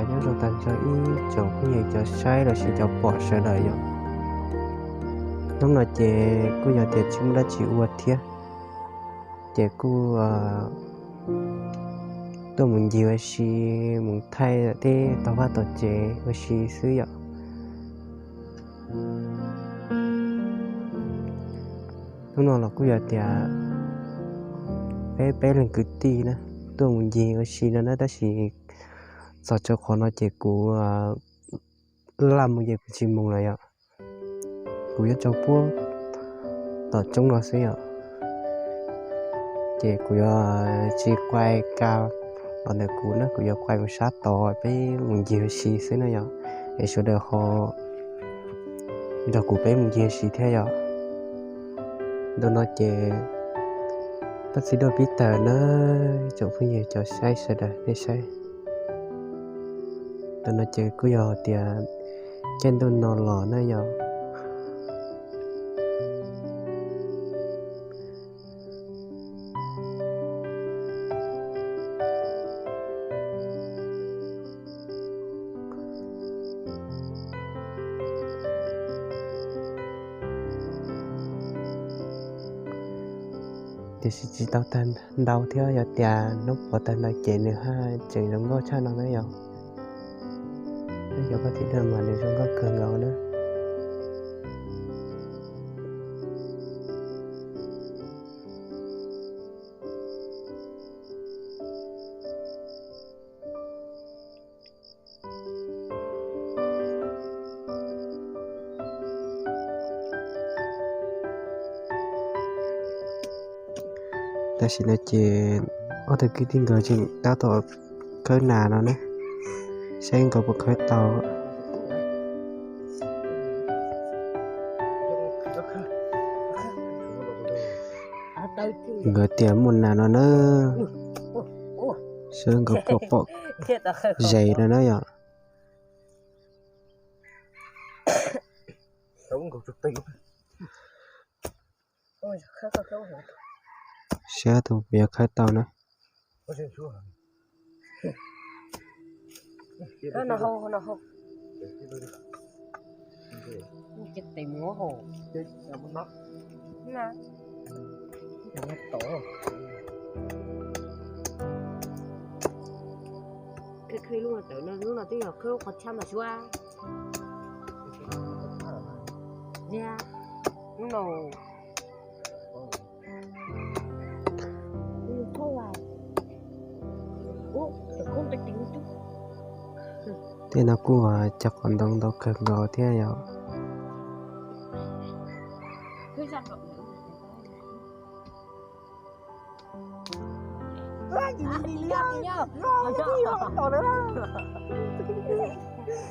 Nyob zoo tag nrho ib tsoom phooj ywg cov saib los sis cov pom sawv daws yom. Hnub no ces kuj yog tias tsis muaj dab tsi ua thiab, ces kuj tuaj mus ncig ua si, mus thaij tej tog vaj tog tsev ua si xwb yom. Hnub no los kuj yog tias peb peb leeg kwv tij na, tuaj mus ncig ua si no na, tab sis txog rau qhov no ces kuv laj mus ces kuv tsis mus lawm yom. Kuv yuav tsaug puag tom roob no xwb yom. Ces kuv yuav tsis quay ka los ntawm kuv na, kuv yuav quay mus sab tod peb mus ncig ua si xwb na yom. Es sawv daws ho nrog kuv peb mus ncig ua si thiab yom. Ntawm no ces toj txiv duaj pib tawm na, tsoom phooj ywg cov saib sawv daws nej saib. Ntawm no ces kuj yog tias caij ntuj no los na yom. Tiam sis tsis tau tag ntau thiab, yog tias hnub puav tag ntawd ces nws haj tseem zoo nkauj tshaj no na yom. Yog koj txiv duaj mas nws zoo nkauj kawg nkaus na. Tam sim no ces ob tug kwv tij nkawd tseem tab tom khawb nas no ne, saib nkawd puas khawb tau. Nkawd tias muaj nas no na, saib nkawd puas pom zes no na yom. Saib tus puas yuav khawb tau na. Lub no twb yog khawb qhov tshab mas suab. Lub no Tej no kuj cog qhov ntoo ntau kawg nkaus thiab yom.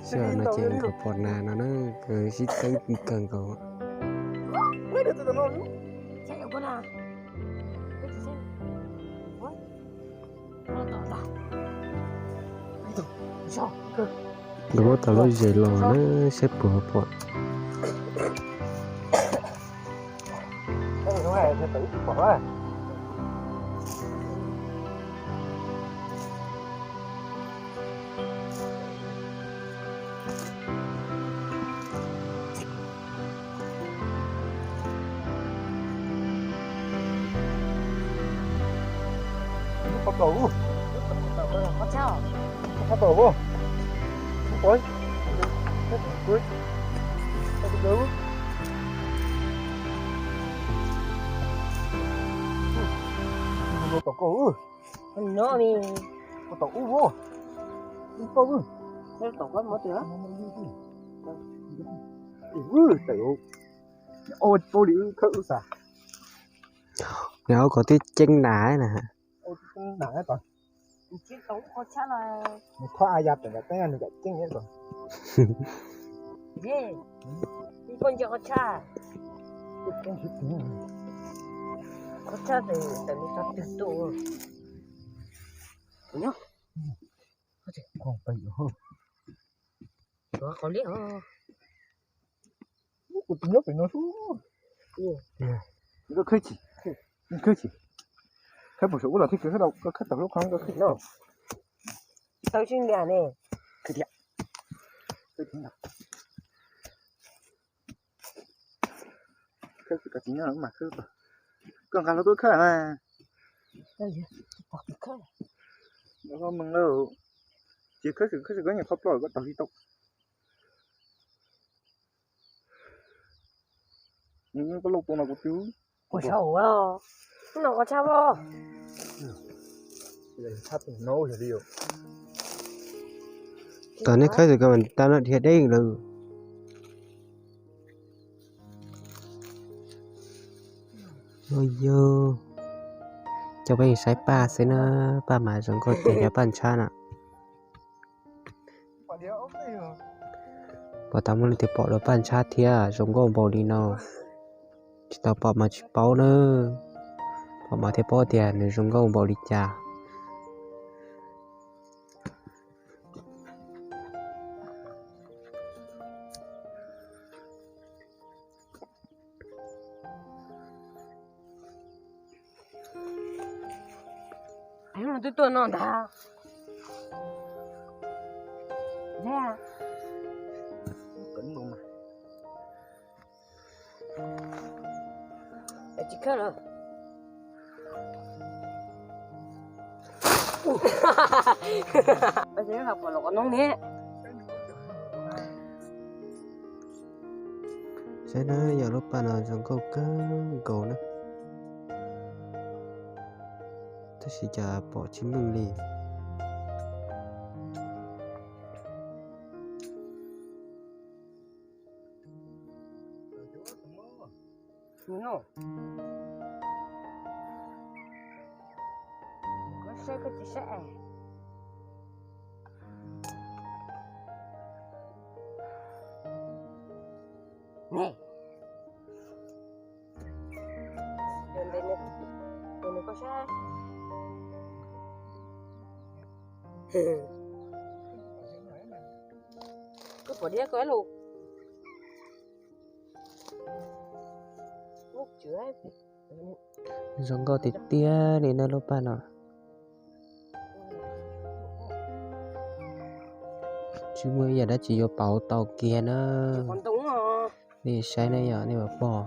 Xyov no ces nkawd pom nas no na, nkawd sib teeb kawg nkaus. Nkawd muab tau lub zes los na, saib puas pom. Qhov tau, qhov tau, qhov tau, qhov tau ub, ub tau, ub tau, ub tau, ub tau li wb khawb wb xav. Nws ua kom twb ceeb nas na. Nws khob a ya pem nram teeb nws kam ceeb. Koj ntsia qhov tshaj, qhov tshaj tes tes nws txog twg tuaj. Nyob, qhov liab os. Kuv tus nyob pem no xwb. Koj khawb chim, khawb chim, khawb puas saum ub los thiaj khawb tau, koj khawb tau lub qhov no. Tau tsis ntiag ne. Khawb thiab, khawb thiab. Khawb xwb koj tsis nyob mas khawb tau. Koj nqa hlo tuaj khawb mas. Nqa hlo mws lauj. Tsis khawb xwb, khawb xwb koj nyiam qhov ploj koj taug li tau. Koj lauj tua no kuv twb. Kuv saum no, no qhov tshaj os. Tom nej khawb xwb koj mas tau no dhia deb lawm. Ua yog cov peb saib paj xwb na, paj mas zoo nkauj tiag cov paj ntshab na. Puas tau muaj leej twg pom dua paj ntshab thiab zoo nkauj npaum li no? Tsis tau pom mas tsis paub na, pom mas thiaj paub tias nws zoo nkauj npaum li cas. Twb tuaj no ntag. Tsis khawb lawm. Pom los qhov noob ne. Saib na, yog lub paj no zoo nkauj kawg nkaus na, tab sis cas pom tsis meej li. Koj saib koj tsis saib es. Ne, nws koj saib. Koj pom diab koj lus. Zoo nkauj tiag tiag li na lub paj no. Tsis muaj ib yam dab tsi yuav pauv tau kiag na. Nej saib na yom, nej mam pom.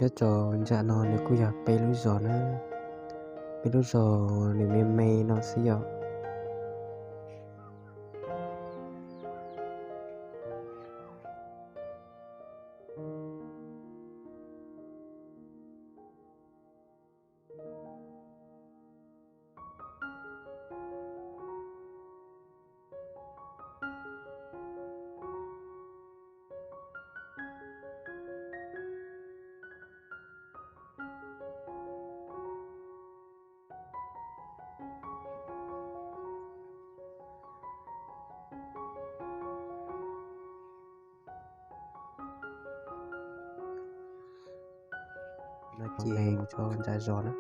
Nyob rau nram no nws kuj yog peb lub zos na, peb lub zos nws me me no xwb yom. Ces mus tso ntsa zos na.